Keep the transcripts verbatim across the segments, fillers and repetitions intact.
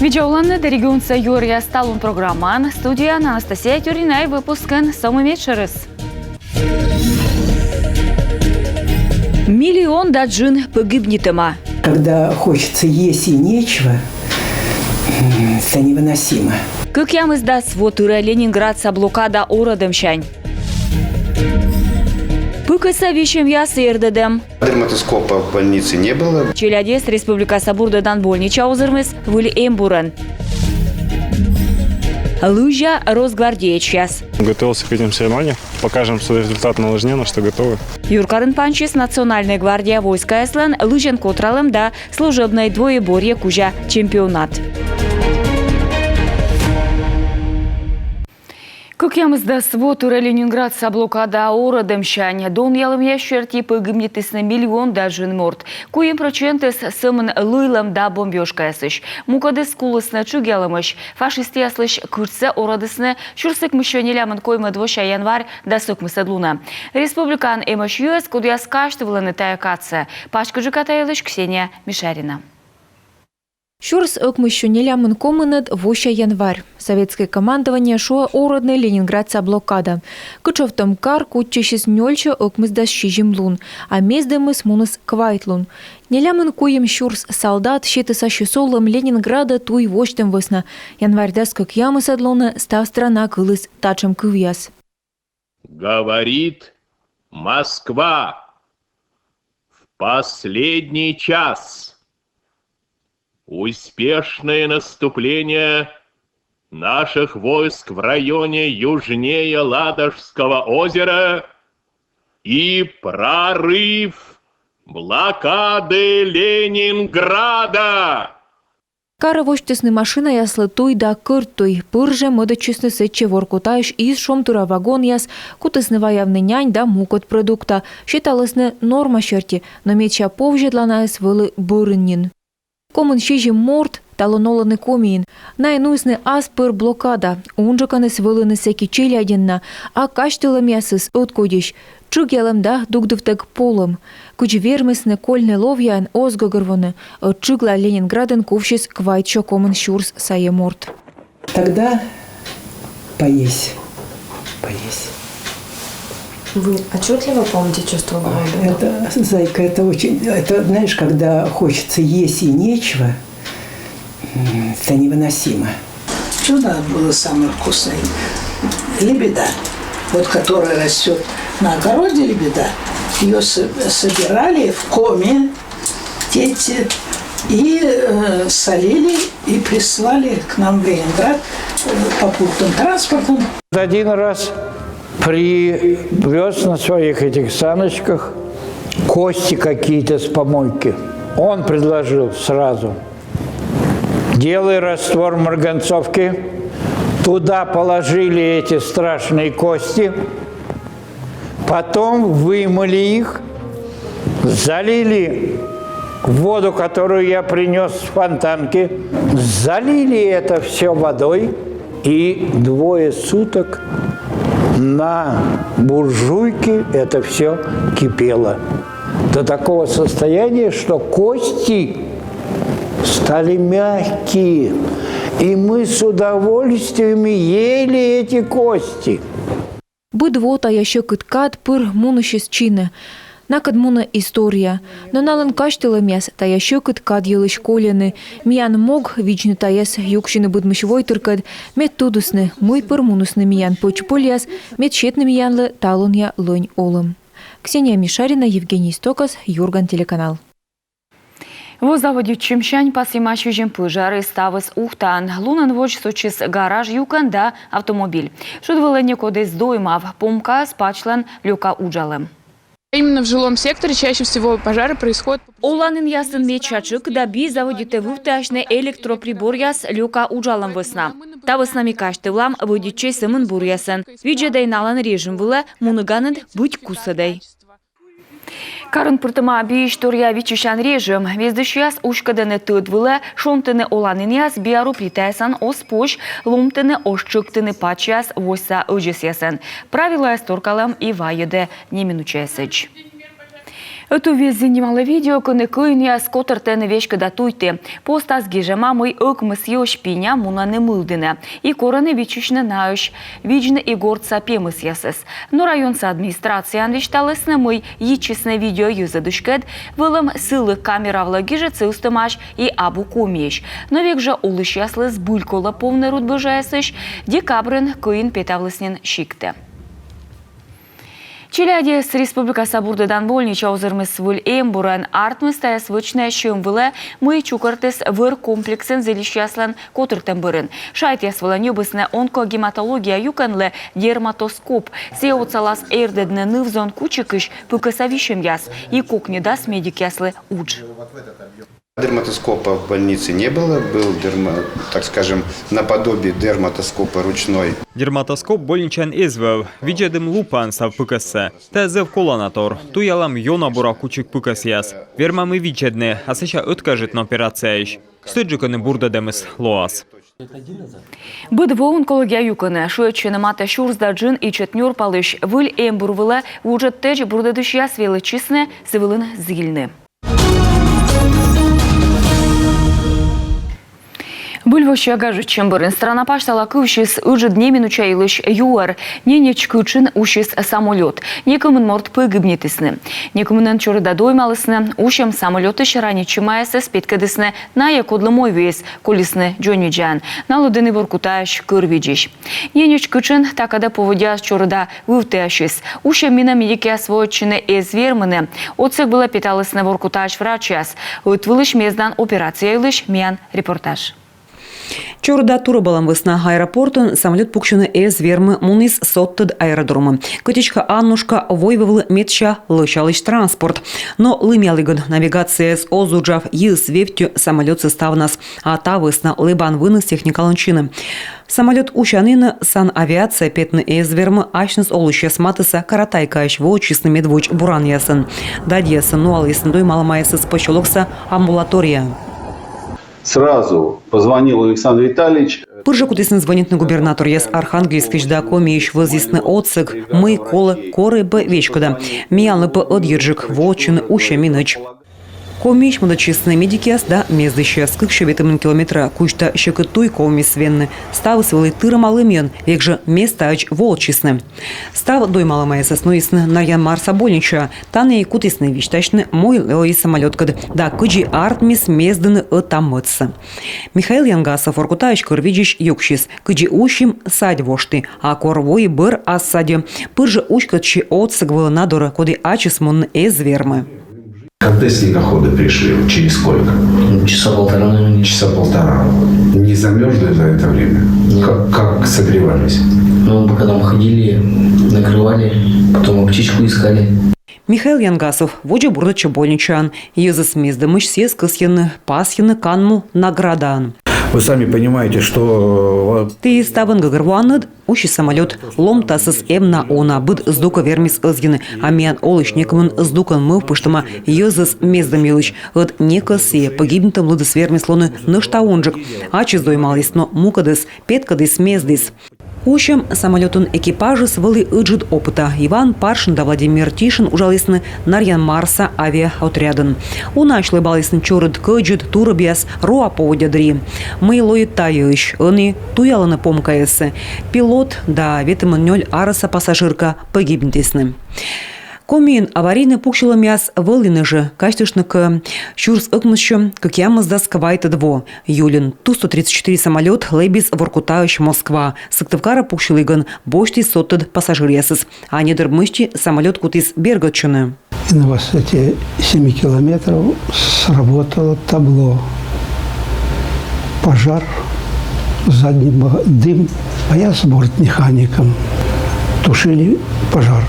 Видза оланныд! Регионса юӧръяс талун программаын. Студияын Анастасия Тюрина. И выпускын сӧмын медшӧрыс. Миллион да джын пӧгибнитӧма. Когда хочется есть и нечего, м, это невыносимо. Кӧкъямысдас во тырӧ Ленинградса блокада орӧдӧмсянь. Пыкӧса висьӧмъяс эрдӧдӧм. Дерматоскопа в больнице не было. Челядьӧс республикаса бурдӧдан больнича озырмис выль эмбурӧн. Лызя росгвардеецъяс. Готовился к этим соревнованиям. Покажем свой результат на лыжне, на что готовы. Юркарын пансис Национальнӧй гвардия войскаяслӧн лызьӧн котралӧм да служебнӧй двоеборье кузя чемпионат. Кӧкъямысдас во тырӧ Ленинградса блокада орӧдӧмсянь. Донъялӧмъяс серти пӧгибнитісны миллион да джын морт. Куим прӧчентыс сӧмын лыйлӧм да бомбёжкаясысь. Мукӧдыс кулісны тшыгъялӧмысь. Фашистъяслысь кытшсӧ орӧдісны сюрс ӧкмыссё нелямын коймӧд вося январь дас ӧкмысӧд лунӧ. Республикаын эмӧсь йӧз, кодъяс казьтывлӧны тайӧ кадсӧ. Паськыдджыка та йылысь Ксения Мишарина. Сюрс ӧкмыссё нелямын комынӧд вося январь. Советскӧй командование шуӧ орӧдны Ленинградса блокада. Кытшовтӧм кар кутчысис нёльсё ӧкмысдас сизим лун, а мездӧмыс муніс квайт лун. Нелямын куим сюрс салдат сетіс ассьыс олӧм Ленинградӧ туй восьтӧм вӧсна. Январь дас кӧкъямысӧд лунӧ став страна кыліс татшӧм кывъяс. Говорит Москва. В последний час успешное наступление наших войск в районе южнее Ладожского озера и прорыв блокады Ленинграда. Карӧ восьтісны машинаяслы туй да кӧрт туй. Пыр жӧ мӧдӧдчисны сэтчӧ Воркутаысь из шом тыра вагонъяс, кутісны ваявны нянь да мукӧд продукта. Сеталісны норма серти, но медся повзьӧдланаыс вӧлі бӧрын нин. Комын сизим морт талун олӧны Комиын. Найӧ нуисны ас пыр блокада. Унджыкӧныс вӧліны сэки челядьӧн на, а казьтылӧмъясыс ӧткодьысь. Тшыгъялӧм да дугдывтӧг полӧм. Кыдз вермисны кольны ловъяӧн, оз гӧгӧрвоны. Ӧд тшыгла Ленинградын кувсис квайтсё комын сюрс сайӧ морт. Тогда поесть, поесть. Вы отчетливо помните чувство голода? Ой, это, зайка, это очень, это, знаешь, когда хочется есть и нечего, м, это невыносимо. Что у нас было самое вкусное? Лебеда. Вот которая растет на огороде, лебеда. Ее собирали в Коми дети и э, солили и прислали к нам в Ленинград э, попутным транспортом. Один раз привез на своих этих саночках кости какие-то с помойки. Он предложил сразу: «Делай раствор марганцовки». Туда положили эти страшные кости. Потом вымыли их, залили воду, которую я принес с фонтанки, залили это все водой, и двое суток на буржуйке это все кипело. До такого состояния, что кости стали мягкие, и мы с удовольствием ели эти кости. Быд во тайӧ сьӧкыд кад пыр мунысис чинӧ. Накӧд мунӧ история. Но налӧн казьтылӧмъяс тайӧ сьӧкыд кад йылысь кольӧны. Миян мог видзны тайӧс юксьыны быдмысь войтыркӧд, мед тӧдісны, мый пыр мунісны миян пӧч-пӧльяс, мед сетны миянлы талунъя лӧнь олӧм. Ксения Мишарина, Евгений Стокас, Юрган телеканал. Во заводитчӧмсянь пасйӧма сизим пӧжар, и ставыс Ухтаын. Лунӧн водз сотчис гараж юкӧн да автомобиль. Шуд вылӧ некод эз доймав. Помкаыс пачлӧн лёка уджалӧм. Именно в жилом секторе чаще всего пожары происходят. Оланінъясын медся тшӧкыда би заводитӧ вывтіасьны электроприборъяс лёка уджалӧм вӧсна. Та вӧсна ми казьтывлам вӧдитчӧй сӧмын буръясӧн. Видзӧдӧй налӧн режим вылӧ, муніганыд быть кусӧдӧй. Карын пыртӧма би история виччысян режим. Мездысьяс уськӧдӧны тӧд вылӧ: шонтыны оланінъяс биару плитаясӧн оз позь, ломтыны оз тшӧктыны пачьяс восьса ӧдзӧсъясӧн. Правилӧяс торкалӧм и вайӧдӧ неминучаясӧдз. Ӧтуввез нималӧ видео, кӧні кӧинъяс котӧртӧны веськыда туйтӧ. Постас гижӧма, мый ӧкмыс ёсь пиня мунӧны мылдінӧ и корӧны виччысьны наысь видзны и гортса пемӧсъясӧс. Но районса администрацияын висьталісны, мый йитчисны видео йӧзӧдыськӧд. Вӧлӧм сылы камера вылӧ гижӧдсӧ ыстӧмаӧсь и абу Комиысь. Но век жӧ олысьяслы збыль колӧ повны рудбӧжаясысь. Декабрын кӧин петавліс нин сиктӧ. Челядьӧс республикаса бурдӧдан больничаӧ узырмис выль эмбурӧн. Артмис тайӧс вӧчны сьӧм вылӧ, мый чукӧртіс вӧр комплексын зільысьяслӧн котыртӧм бӧрын. Шайтъяс вылӧ ньӧбисны онкогематология юкӧнлы дерматоскоп. Сійӧ отсалас эрдӧдны ныв-зон кучикысь пыкӧса висьӧмъяс и кокньӧдас медикъяслы удж. Дерматоскопа в больнице не было, был, дерма-, так скажем, наподобие дерматоскопа ручной. Дерматоскоп больничаын эз вӧв. Видзӧдім лупаӧн став пыкӧссӧ. Тайӧ зэв колана тор. Туялам ёна бура кучик пыкӧсъяс. Вермам и видзӧдны, а сэсся ӧткажитны операцияысь. Сідзжӧ кӧні бурдӧдӧмыс лоас. Быд во онкология юкӧнӧ шыӧдчӧны матӧ сюрс да джын ичӧт нёрпалысь. Выль эмбур вылӧ вуджӧдтӧдз бурдӧдысьяс велӧдчисны сы вылын зільны. Збыль вося гажӧдчӧм бӧрын страна пасьтала кывсис ыджыд неминуча йылысь юӧр. Ненеч кытшын усис самолёт. Некымын морт погибнитісны. Некымынӧн чорыда доймалісны. Усьӧм самолётысь ранитчӧмаясӧс петкӧдісны найӧ, кодлы мойвиис, колисны дзоньвидзаӧн. На лыдын и Воркутаысь кӧр видзысь. Ненеч кытшын такӧдӧ поводдяыс чорыда вывті ассьыс. Усьӧм минӧ медикъяс воӧдчыны эз вермыны. Отсӧг вылӧ петалісны Воркутаысь врачьяс. Ӧтвылысь мездан операция йылысь миян репортаж. Чорыда турӧбалӧм вӧсна аэропортын самолёт пуксьыны эз вермы, муніс содтӧд аэродромӧ. Кӧть эськӧ Аннушка войвывлі медся лӧсялысь транспорт. Но лымъялігӧн навигацияыс оз уджав, йӧз вевттьӧ самолётсӧ ставнас. А та вӧсна лэбан выныс техникалӧн чинӧ. Самолёт усянінӧ санавиация петны эз вермы. Асьныс олысьяс матысса Каратайкаысь воӧдчисны медводз буранъясӧн. Даддьясӧн нуалісны доймалӧмаясӧс посёлокса амбулаторияӧ. Сразу позвонил Александр Витальевич. Пыр жӧ кутісны звӧнитны губернаторъяс Архангельскысь да Комиысь, вӧзйисны отсӧг, мый колӧ корӧ пӧ веськыда. Миянлы пӧ ӧдйӧджык воӧдчыны усьӧм инӧдз. Комиысь мӧдӧдчисны медикъяс да мездысьяс. Кыксё ветымын километра кузьта сьӧкыд туй ковмис венны. Ставыс вӧлі тырӧма лымйӧн, век жӧ местаӧдз воӧдчисны. Став доймалӧмаясӧс нуисны Нарьян-Марса больничаӧ. Тані и кутісны висьтасьны, мый лои самолёткӧд да кыдзи артмис мездыны ӧта-мӧдсӧ. Михаил Янгасов, Воркутаысь кӧр видзысь, юксис, кыдзи усим, садь вошті, а кор вои бӧр ас садьӧ. Пыр жӧ уськӧдчи отсӧг вылӧ на дорӧ, коді ачыс мунны эз вермы. Когда снегоходы пришли? Вот через сколько? Ну, часа полтора, наверное. Часа полтора. Не замерзли за это время? Нет. Как, как согревались? Ну, пока там ходили, накрывали, потом аптечку искали. Михаил Янгасов водзӧ бурдӧдчӧ больничаын. Йӧзӧс мездӧмысь сійӧс кӧсйӧны пасйыны канму наградаӧн. Вы сами понимаете, что Ті ставӧн гӧгӧрвоанныд, усис самолёт. Ломтасыс эм на уна, быд здукӧ вермис ӧзйыны. А миян олысь некымын здукӧн мӧвпыштӧма йӧзӧс мездӧм йылысь. Ӧд некӧсйӧ погибнитӧм лыдыс вермис лоны нӧшта унджык. Ачыс доймаліс, но мукӧдыс петкӧдіс, мездіс. Усьӧм самолётын экипажыс вӧлі ыджыд опыта. Иван Паршин да Владимир Тишин уджалісны Нарьян-Марса авиаотрядын. Унаысь лэбалісны чорыд кӧдзыд, турӧбъяс, роа поводдя дырйи. Мый лои тайӧысь? Ӧні туялӧны помкаяссӧ. Пилот да ветымын нёль арӧса пассажирка погибнитісны. Комиын аварийнӧ пуксьылӧмъяс вӧліны жӧ. Казьтыштны кӧ, сюрс ӧкмыссё кӧкъямысдас квайтӧд во, июльын Ту-сто тридцать четыре самолёт лэбис Воркутаысь Москваӧ. Сыктывкарӧ пуксьылігӧн босьтіс содтӧд пассажиръясӧс. А недыр мысти самолёт кутіс бергӧдчыны. И на высоте семи километров сработало табло. Пожар, задний ба-, дым. А я с бортмехаником тушили пожар.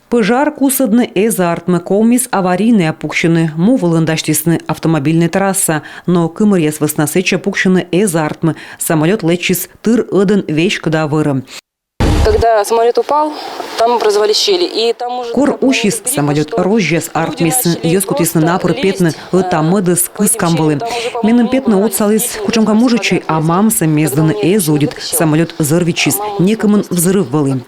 Пӧжар кусӧдны эз артмы. Ковмис аварийнӧя пуксьыны. Му вылын дасьтісны автомобильнӧй трасса. Но кымӧръяс вӧсна сэтчӧ пуксьыны эз артмы. Самолёт лэччис тыр ӧдӧн веськыда вӧрӧ. Когда самолёт упал, там образовались щели, и там уже... Кор усис самолёт, розьяс артмисны. Йӧз кутісны на пыр петны ӧта-мӧдыс кыскам вылӧ. Меным петны отсаліс кутшӧмкӧ мужичӧй, а мамсӧ мездыны эз удит. Самолёт взорвитчис, некымын взрыв вӧлі.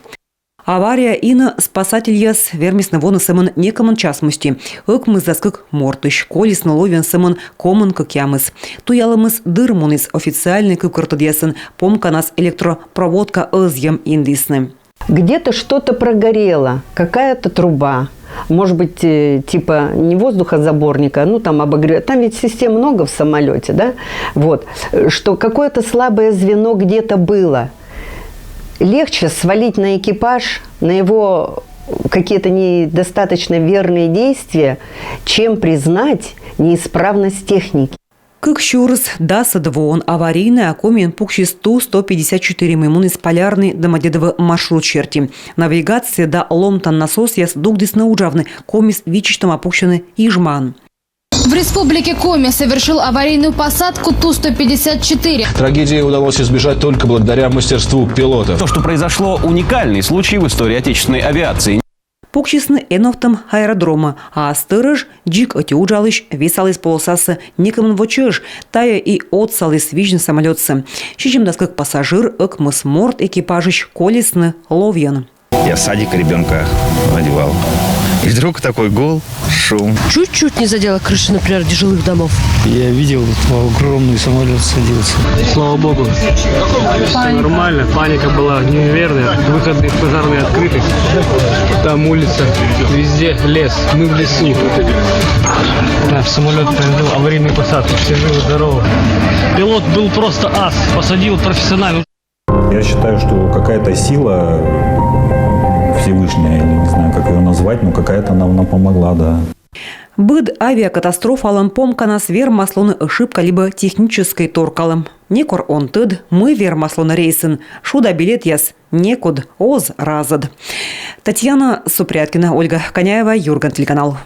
Авария инӧ спасательяс вермисны воны сӧмын некымын час мысти. Ӧкмысдас кык мортысь колисны ловйӧн сӧмын комын кӧкъямыс. Туялӧмыс дыр муніс, официальнӧй кывкӧртӧдъясын помканас электропроводка ӧзйӧм индісны. Где-то что-то прогорело, какая-то труба. Может быть, э, типа не воздухозаборника, ну там обогрев. Там ведь систем много в самолете, да? Вот. Э, что какое-то слабое звено где-то было. Легче свалить на экипаж, на его какие-то недостаточно верные действия, чем признать неисправность техники. Кык сюрс дасӧд воын аварийнӧя Комиын пуксис Ту сто пятьдесят четыре, мый муніс Полярный, Домодедово маршрут серти. Навигация да ломтан насосъяс дугдісны уджавны, Комиыс виччысьтӧма пуксьӧны Ижмаын. В Республике Коми совершил аварийную посадку Ту сто пятьдесят четыре. Трагедии удалось избежать только благодаря мастерству пилотов. То, что произошло, уникальный случай в истории отечественной авиации. Пуксисны эновтӧм аэродромӧ, а сторож, дзик ӧти уджалысь, висаліс полосасӧ некымын во чӧж, тайӧ и отсаліс визьны самолётсӧ. Сизимдас кык пассажир, ӧкмыс морт экипажысь колисны ловйӧн. Я садик ребёнка одевал. И вдруг такой гул, шум. Чуть-чуть не задела крыши, например, жилых домов. Я видел, огромный самолёт садился. Слава богу, всё нормально. Паника была невероятная. Выходы пожарные открыты. Там улица, везде лес. Мы в лесу. Да, самолёт произвёл аварийную посадку. Все живы, здоровы. Пилот был просто ас. Посадил профессионально. Я считаю, что какая-то сила Всевышняя, я не знаю, как её назвать, но какая-то нам, нам помогла, да. Быд авиакатастрофалӧн помканас вермас лоны ошибка либӧ техническӧй торкалӧм. Некор он тӧд, мый вермас лоны рейсын. Шуда билетъяс некод оз разӧд. Татьяна Супряткина, Ольга Коняева, «Юрган» телеканал.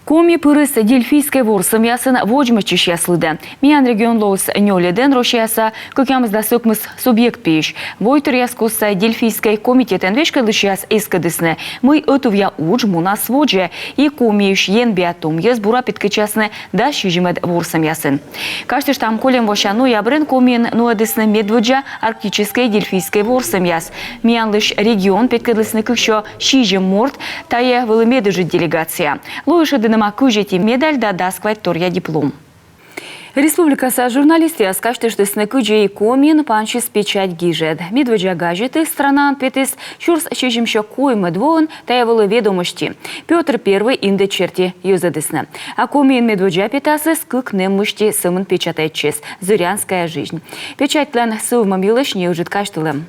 Коми пырис Дельфийскӧй ворсӧмъясын водзмӧстчысьяс лыдӧ. Миян регион лоис нёльӧдӧн Россияса кӧкъямысдас ӧкмыс субъект пиысь. Войтыръяс костса Дельфийскӧй комитетӧн веськӧдлысьяс эскӧдісны, мый ӧтувъя удж мунас водзӧ, и Комиысь енбиа том йӧз бура петкӧдчасны дас сизимӧд ворсӧмъясын. Казьтыштам, кольӧм вося ноябрын Комиын нуӧдісны медводдза арктическӧй дельфийскӧй ворсӧмъяс. Миянлысь регион петкӧдлісны кыксё сизим морт, тайӧ вӧлі медыджыд делегация. Лои шедӧдӧма кызь ӧти медаль да дас квайт торъя диплом. Республикаса журналистъяс казьтыштісны, кыдзи и Комиын пансис печать гижӧд. Медводдза газетыс странаын петіс сюрс сизимсё коймӧд воын, тайӧ вӧлі «Ведомости». Пётр Первый индӧд серти йӧзӧдісны. А Комиын медводдза петасыс кык нэм мысти сӧмын печатайтчис — «Зырянская жизнь». Печатьлӧн сӧвмӧм йылысь неыджыд казьтылӧм.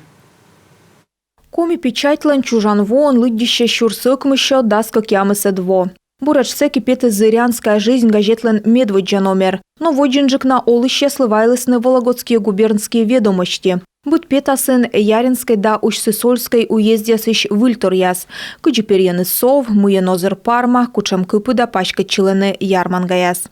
Коми печатьлӧн чужан воӧн лыддьыссьӧ сюрс ӧкмыссё дас кӧкъямысӧд во. Буретш сэки петіс «Зырянская жизнь» газетлӧн медводдза номер. Но водзынджык на олысьяслы вайлісны «Вологодские губернские ведомости». Быд петасын Яринскӧй да Усть-Сысольскӧй уездъясысь выльторъяс. Кыдзи перйӧны сов, мыйӧн озыр парма, кутшӧм кыпыда паськӧдчылӧны ярмангаяс.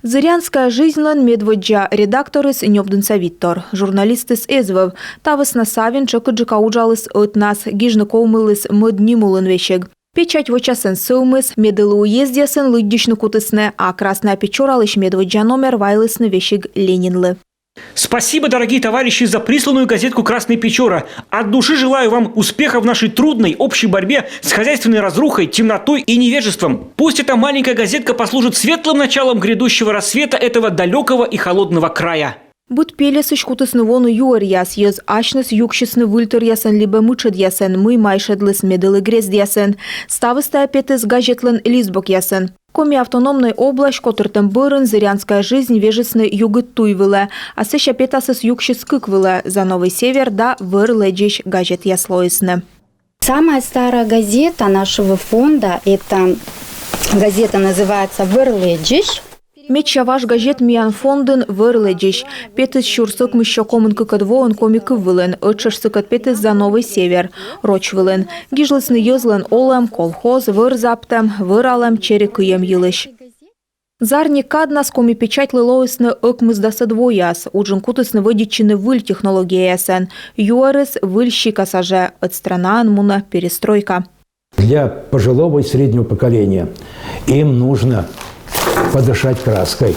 «Зырянская жизньлӧн» медводдза редакторыс Нёбдінса Виттор. Журналистыс эз вӧв. Та вӧсна Савин тшӧкыдджыка уджаліс ӧтнас, гижны ковмыліс мӧд ним улын весиг. Печать вочасӧн сӧвмис, медылі уездъясын лыддьысьны кутісны, а «Красная Печоралысь» медводдза номер вайлісны весиг Ленинлы. Спасибо, дорогие товарищи, за присланную газетку «Красная Печора». От души желаю вам успеха в нашей трудной общей борьбе с хозяйственной разрухой, темнотой и невежеством. Пусть эта маленькая газетка послужит светлым началом грядущего рассвета этого далёкого и холодного края. Быд пельӧсысь кутісны воны юӧръяс, йӧз асьныс юксисны выльторъясӧн либӧ мытшӧдъясӧн, мый майшӧдліс медылі грездъясӧн. Ставыс тайӧ петіс газетлӧн листбокъясын. Коми автономнӧй область котыртӧм бӧрын «Зырянская жизнь» вежисны «Югыд туй» вылӧ, а сэсся петасыс юксис кык вылӧ: «За Новый Север» да «Вӧр лэдзысь» газетъяс лоисны. Самая старая газета нашего фонда — это газета называется «Вӧр лэдзысь». Медся важ газет миян фондын «Вӧр лэдзысь». Петіс сюрс ӧкмыссё комын кыкӧд воын коми кыв вылын, ӧтшӧтш сыкӧд петіс «За Новый Север» роч вылын. Гижлісны йӧзлӧн олӧм, колхоз, вӧр заптӧм, вӧралӧм, чери кыйӧм йылысь. Зарни каднас коми печатьлы лоисны ӧкмысдасӧд вояс. Уджын кутісны вӧдитчыны выль технологияясӧн. Юӧрыс выль сикаса жӧ: ӧд странаын мунӧ перестройка. Для пожилого и среднего поколения им нужно подышать краской.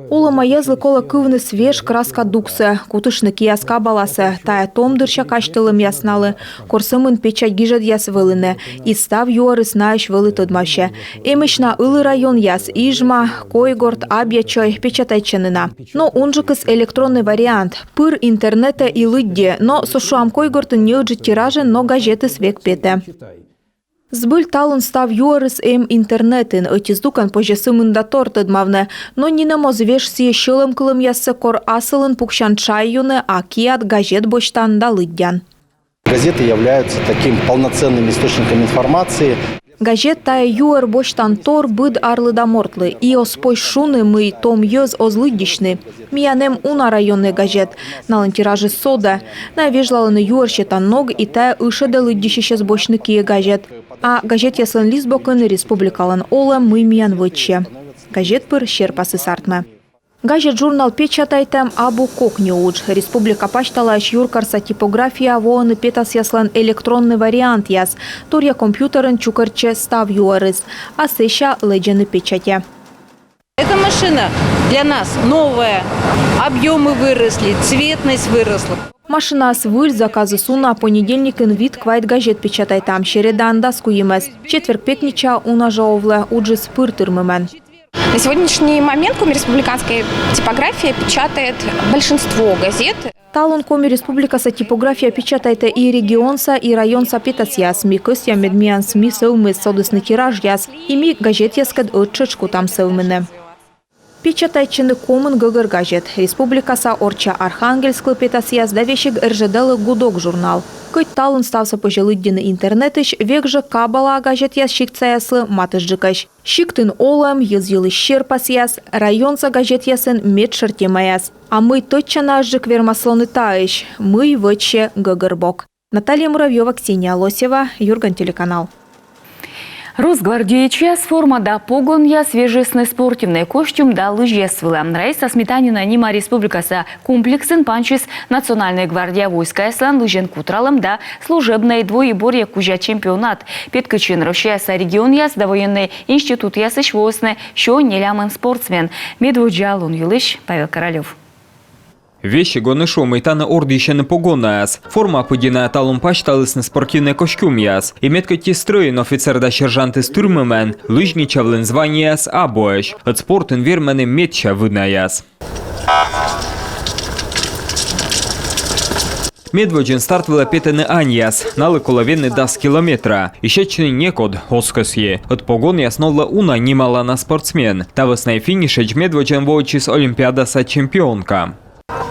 Олӧма йӧзлы колӧ кывны свеж краска дуксӧ, кутыштны киас кабаласӧ. Тайӧ том дырся казьтылӧмъяс налы, кор сӧмын печать гижӧдъяс вӧліны, и став юӧрыс наысь вӧлі тӧдмавсьӧ. Эмӧсь на ылі районъяс: Ижма, Койгорт, Абъячой, печатайтчӧны на. Но унджыкыс электроннӧй вариант. Пыр интернетӧ и лыдди, но со, шуам, Койгортын неыджыд тиражӧн, но газетыс век петӧ. Збыль, талун став юӧрыс эм интернетын, ӧти здукӧн позьӧ сӧмын да тор тӧдмавны, но нинӧм оз веж сійӧ сьӧлӧм кылӧмъяссӧ, кор асылын пуксян чай юны, а киад газет босьтан да лыддян. Газеты являются таким полноценным источником информации. Газет — тайӧ юӧр босьтан тор быд арлыда мортлы, и оз позь шуны, мый том йӧз оз лыддьысьны. Миян эм уна районнӧй газет. Налӧн тиражыс содӧ. Найӧ вежлалӧны юӧр сетан ног, и тайӧ ышӧдӧ лыддьысьысьӧс босьтны киӧ газет. А газетъяслӧн листбокын республикалӧн олӧм, мый миян вӧчсьӧ. Газет пыр серпасыс артмӧ. Газет-журнал печатайтӧм абу кокни удж. Республика пасьталаысь юркарса типографияӧ воӧны петасъяслӧн электроннӧй вариантъяс. Торъя компьютерын чукӧртчӧ став юӧрыс, а сэсся лэдзӧны печатьӧ. Эта машина для нас новая. Объёмы выросли, цветность выросла. Машинаыс выль, заказыс уна. Понедельникын вит-квайт газет печатайтам, середаын дас куимӧс. Четверг-пятница уна жӧ овлӧ, уджыс пыр тырмымӧн. На сегодняшний момент Коми республиканская типография печатает большинство газет. Талун Коми Республикаса типография печатайтӧ и регионса, и районса петасъяс. Ми кӧсъям, мед миян СМИ сӧвмис содісны тиражъяс, и ми газетъяскӧд ӧттшӧтш кутам сӧвмыны. Печатайтчӧны комын гӧгӧр газет: республикаса, орчча Архангельсклы петасъяс да весиг РЖД-лы «Гудок» журнал. Кӧть талун ставсӧ позьӧ лыддьыны интернетысь, век жӧ кабала газетъяс сиктсаяслы матыстджыкӧсь. Сиктын олӧм, йӧз йылысь серпасъяс, районса газетъясын медшӧр темаяс. А мый тӧдчанаӧсджык вермас лоны таысь, мый вӧчсьӧ гӧгӧрбок. Наталья Муравьёва, Ксения Лосева, «Юрган» телеканал. Росгвардеечьяс форма да погонъяс вежисны спортивнӧй костюм да лыжъяс вылӧ. Раиса Сметанина нима республикаса комплексын пансис Национальнӧй гвардия войскаяслӧн лызьӧн кутралӧм да служебнӧй двоеборье кузя чемпионат. Петкӧдчыны Россияса регионъяс да военнӧй институтъясысь воисны сё нелямын спортсмен. Медводдза лун йылысь Павел Королёв. Весиг он и шу, мый тані ордйысьӧны погонаяс. Форма пыдди найӧ талун пасьталісны спортивнӧй костюмъяс. И мед кӧть и стрӧйын офицер да сержантыс тырмымӧн, лыжничавлӧн званиеяс абуӧсь. Ӧд спортын вермӧны медся вынаяс. Медводзын старт вылӧ петӧны аньяс. Налы колӧ венны дас километра. И сетчыны некод оз кӧсйы. Ӧд погонъяс новлӧ уна нималана спортсмен. Та вӧсна и финишӧдз медводзын воӧдчис Олимпиадаса чемпионка.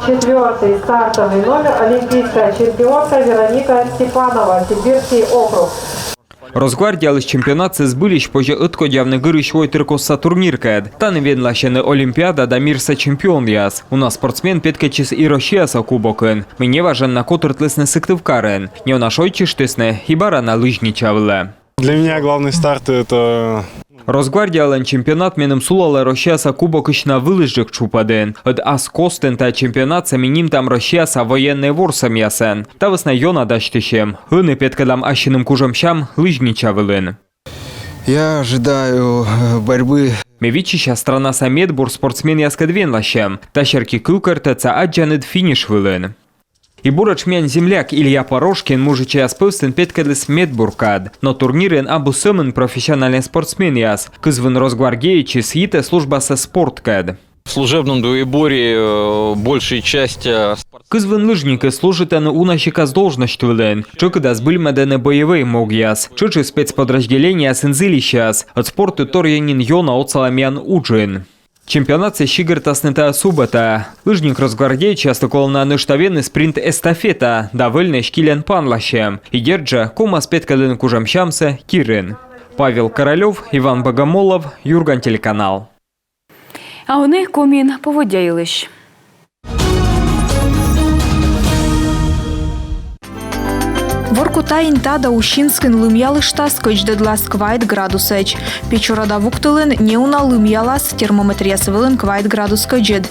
Четвёртый стартовый номер — олимпийская чемпионка Вероника Степанова, Сибирский округ. Росгвардиялысь чемпионатсӧ збыльысь позьӧ ӧткодявны гырысь войтыркостса турниркӧд. Тані венласьӧны Олимпиада да мирса чемпионъяс. Уна спортсмен петкӧдчис и Россияса кубокын, мый неважӧн на котыртлісны Сыктывкарын. Неуна шойччыштісны и бара на лыжничавлӧ. Для меня главный старт — это... Росгвардиялӧн чемпионат меным сулалӧ Россияса кубокысь на вылысджык тшупӧдын. Ӧд ас костын тайӧ чемпионатсӧ ми нимтам Россияса военнӧй ворсӧмъясӧн. Та вӧсна ёна дасьтысим. Ӧні петкӧдам ассьыным кужӧмсям лыжничавлын. Я ожидаю, э, борьбы. Ме виччыся странаса медбур спортсменъяскӧд венласьӧм. Та серти кывкӧртӧдсӧ аддзаныд финиш вылын. И буретш миян земляк Илья Порошкин мужичӧйяс пӧвстын петкӧдліс медбуркӧд. Но турнирын абу сӧмын профессиональнӧй спортсменъяс. Кызвын росгвардеецыс йитӧ службасӧ спорткӧд. В служебном двоеборье, э, большей часть, э, спорт- Кызвын лыжникыс служитӧны уна сикас должность вылын. Тшӧкыда збыльмӧдӧны боевӧй могъяс. Тшӧтш и спецподразделениеясын зільысьяс. Ӧд спортыд торйӧн нин ёна отсалӧ миян уджын. Чемпионатсӧ сигӧртасны тайӧ субӧтаӧ. Лыжник росгвардеецъяслы колӧ на нӧшта венны спринт-эстафета да вӧльнӧй стильӧн панласьӧм. И дерт жӧ, ковмас петкӧдлыны кужӧмсямсӧ тирын. Павел Королёв, Иван Богомолов, «Юрган» телеканал. А ӧні Комиын поводдя йылысь. Воркутаын, Интада, Усинскын лымъялыштас, кӧдздӧдлас квайт градусӧдз. Печора да Вуктылын неуна лымъялас, термометръяс вылын квайт градус кӧдзыд.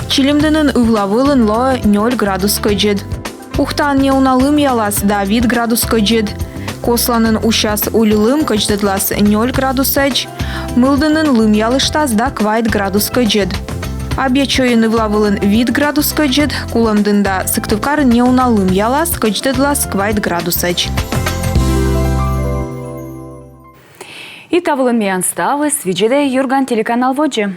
Чилимдінын ывла вылын лоӧ нёль градус кӧдзыд. Ухтаын неуна лымъялас да вит градус кӧдзыд. Косланын усяс уль лым, кӧдздӧдлас нёль градусӧдз. Мылдінын лымъялыштас да квайт градус кӧдзыд. Абъячойын ывла вылын вит градус кӧдзыд, Кулӧмдін да Сыктывкарын неуна лымъялас, кӧдздӧдлас квайт градусӧдз. И та вылын миян ставыс. Видзӧдӧй «Юрган» телеканал водзӧ.